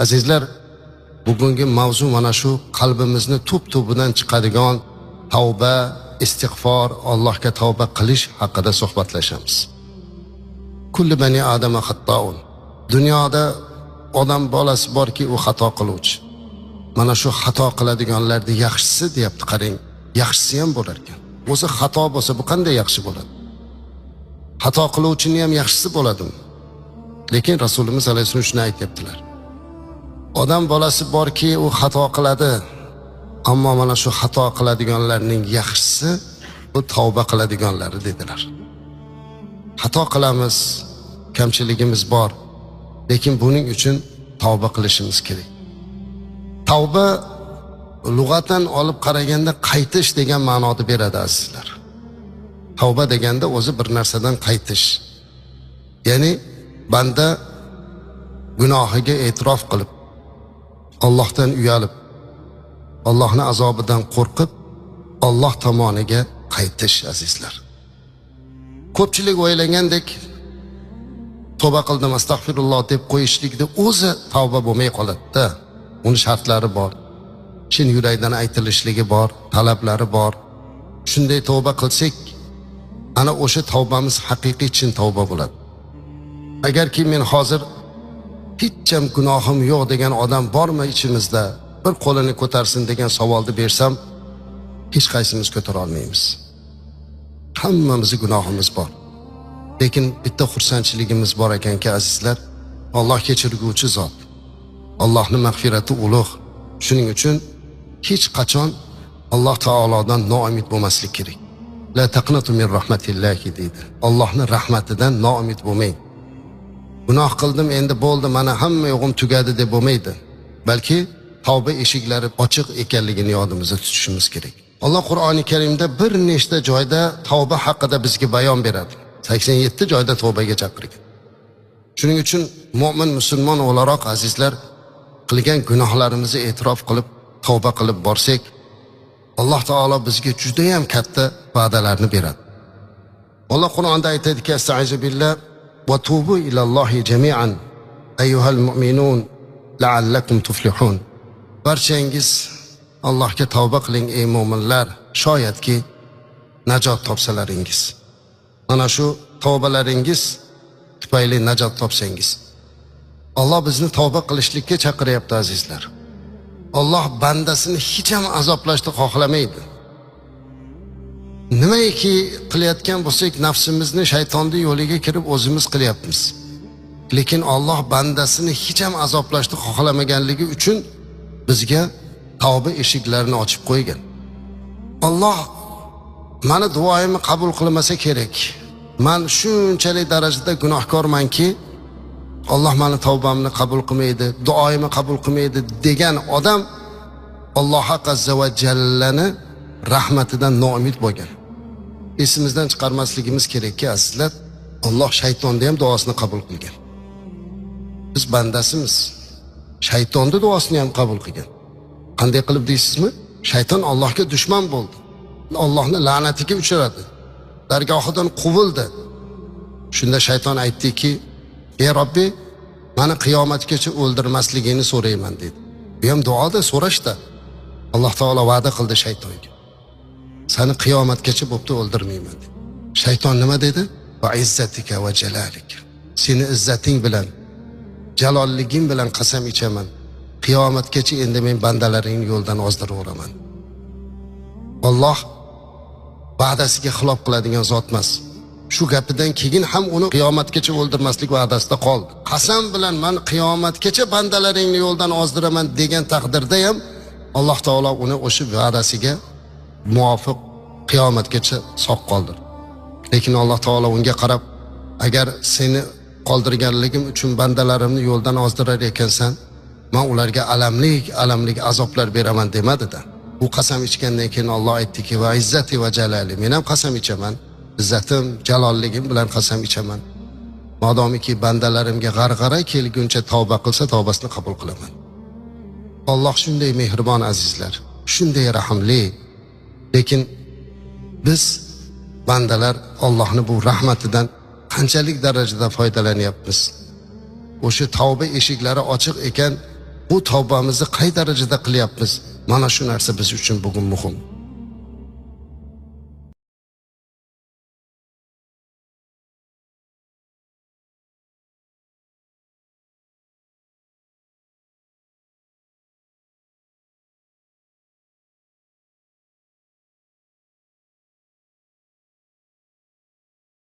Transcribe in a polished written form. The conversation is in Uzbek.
Azizlar, bugungi mavzu mana shu qalbimizni tub-tubidan chiqadigan tavba, istig'for, Allohga tavba qilish haqida suhbatlashamiz. Kulli bani adama xattoun. Dunyoda odam bolasi borki, u xato qiluvchi. Mana shu xato qiladiganlarni yaxshisi deyapti, qarang, yaxshisi ham bo'lar ekan. O'zi xato bo'lsa, bu qanday yaxshi bo'ladi? Xato qiluvchini ham yaxshisi bo'ladimi? Lekin Rasulimiz alayhissalom shuni aytibdilar. Odam bolasi borki, u xato qiladi. Ammo mana shu xato qiladiganlarning yaxshisi bu tavba qiladiganlari dedilar. Xato qilamiz, kamchiligimiz bor, lekin buning uchun tavba qilishimiz kerak. Tavba lug'atan olib qaraganda qaytish degan ma'noni beradi azizlar. Tavba deganda o'zi bir narsadan qaytish. Ya'ni banda gunohiga e'tirof qilib, Allohdan uyalib, Allohning azobidan qo'rqib, Alloh tomoniga qaytish azizlar. Ko'pchilik o'ylagandek tavba qildim, astag'firulloh deb qo'yishlikda o'zi tavba bo'lmay qoladi-da. Uni shartlari bor. Chin yurakdan aytilishligi bor, talablari bor. Shunday tavba qilsak, ana o'sha tavbamiz haqiqiy chin tavba bo'ladi. Agarki men hozir hech ham gunohim yo'q degan odam bormi ichimizda? Bir qo'lini ko'tarsin degan savolni bersam, hech qaysimiz ko'tara olmaymiz. Hammamizning gunohimiz bor. Lekin bitta xursandchiligimiz bor ekanki azizlar, Alloh kechirguvchi zot. Allohning mag'firati ulug'. Shuning uchun hech qachon Alloh taolodan noumid bo'lmaslik kerak. La taqnatu min rahmatillahi deydi. Allohning rahmatidan noumid bo'lmang. Gunoh qildim, endi bo'ldi, mana hamma yo'g'im tugadi deb bo'lmaydi. Balki tavba eshiklari ochiq ekanligini yodimizda tutishimiz kerak. Alloh Qur'oni Karimda bir nechta joyda tavba haqida bizga bayon beradi. 87 joyda tavbaga chaqirgan. Shuning uchun mo'min musulmon o'laroq azizlar, qilgan gunohlarimizni e'tirof qilib, tavba qilib borsak, Alloh taolo bizga juda ham katta va'dalarni beradi. Alloh Qur'onda aytadiki, astaizu billah, va tubu ilallohi jami'an ayyuhal mu'minun la'allakum tuflihun. Barchangiz Allohga tavba qiling ey mo'minlar, shoyatki najot topsalaringiz. Mana shu tavbalaringiz tufayli najot topsangiz. Alloh bizni tavba qilishlikka chaqiryapti azizlar. Alloh bandasini hech ham azoblashni xohlamaydi. Nimaiki qilayotgan bo'lsak, nafsimizni shaytonning yo'liga kirib o'zimiz qilyapmiz. Lekin Alloh bandasini hech ham azoblashni xohlamaganligi uchun bizga tavba eshiklarini ochib qo'ygan. Alloh meni duoimni qabul qilmasa kerak. Men shunchalik darajada gunohkormanki, Alloh meni tavbamni qabul qilmaydi, duoimni qabul qilmaydi degan odam Alloh azza va jallani rahmatidan noumid bo'lgan. Esimizdan chiqarmasligimiz kerakki azizlar, Alloh shaytonni ham duosini qabul qilgan. Biz bandasimiz. Shaytonni duosini ham qabul qilgan. Qanday qilib deysizmi? Shayton Allohga dushman bo'ldi. Allohning la'natiga uchradi. Dargohidan quvildi. Shunda shayton aytdiki, "Ey Robbi, meni qiyomatgacha o'ldirmasligingni so'rayman" dedi. Bu ham duoda, so'rashda. Alloh taolo va'da qildi shaytonga. Seni qiyomatgacha bo'pti o'ldirmayman dedi. Shayton nima dedi? Va izzatika va jalalik. Seni izzating bilan, jalolliging bilan qasam ichaman. Qiyomatgacha endi men bandalaringni yo'ldan ozdiraveraman. Alloh va'dasiga xilof qiladigan zot emas. Shu gapidan keyin ham uni qiyomatgacha o'ldirmaslik va'dasida qoldi. Qasam bilan men qiyomatgacha bandalaringni yo'ldan ozdiraman degan taqdirda ham Alloh taolo uni o'sha va'dasiga muvofiq qiyomatgacha sog' qoldirdi. Lekin Alloh taolo unga qarab, agar seni qoldirganligim uchun bandalarimni yo'ldan ozdirar ekansan, men ularga alamlik azoblar beraman demadi-da. Bu qasam ichgandan keyin Alloh aytdiki, va izzati va jalali, men ham qasam ichaman, izzatim, jalolligim bilan qasam ichaman. Modomiki bandalarimga g'arg'ara kelguncha tavba qilsa, tavbasini qabul qilaman. Alloh shunday mehribon azizlar, shunday rahimli. Lekin biz bandalar Allohning bu rahmatidan qanchalik darajada foydalanyapmiz? O'sha tavba eshiklari ochiq ekan, Bu tavbamizni qay darajada qilyapmiz? Mana shu narsa biz uchun bugun muhim.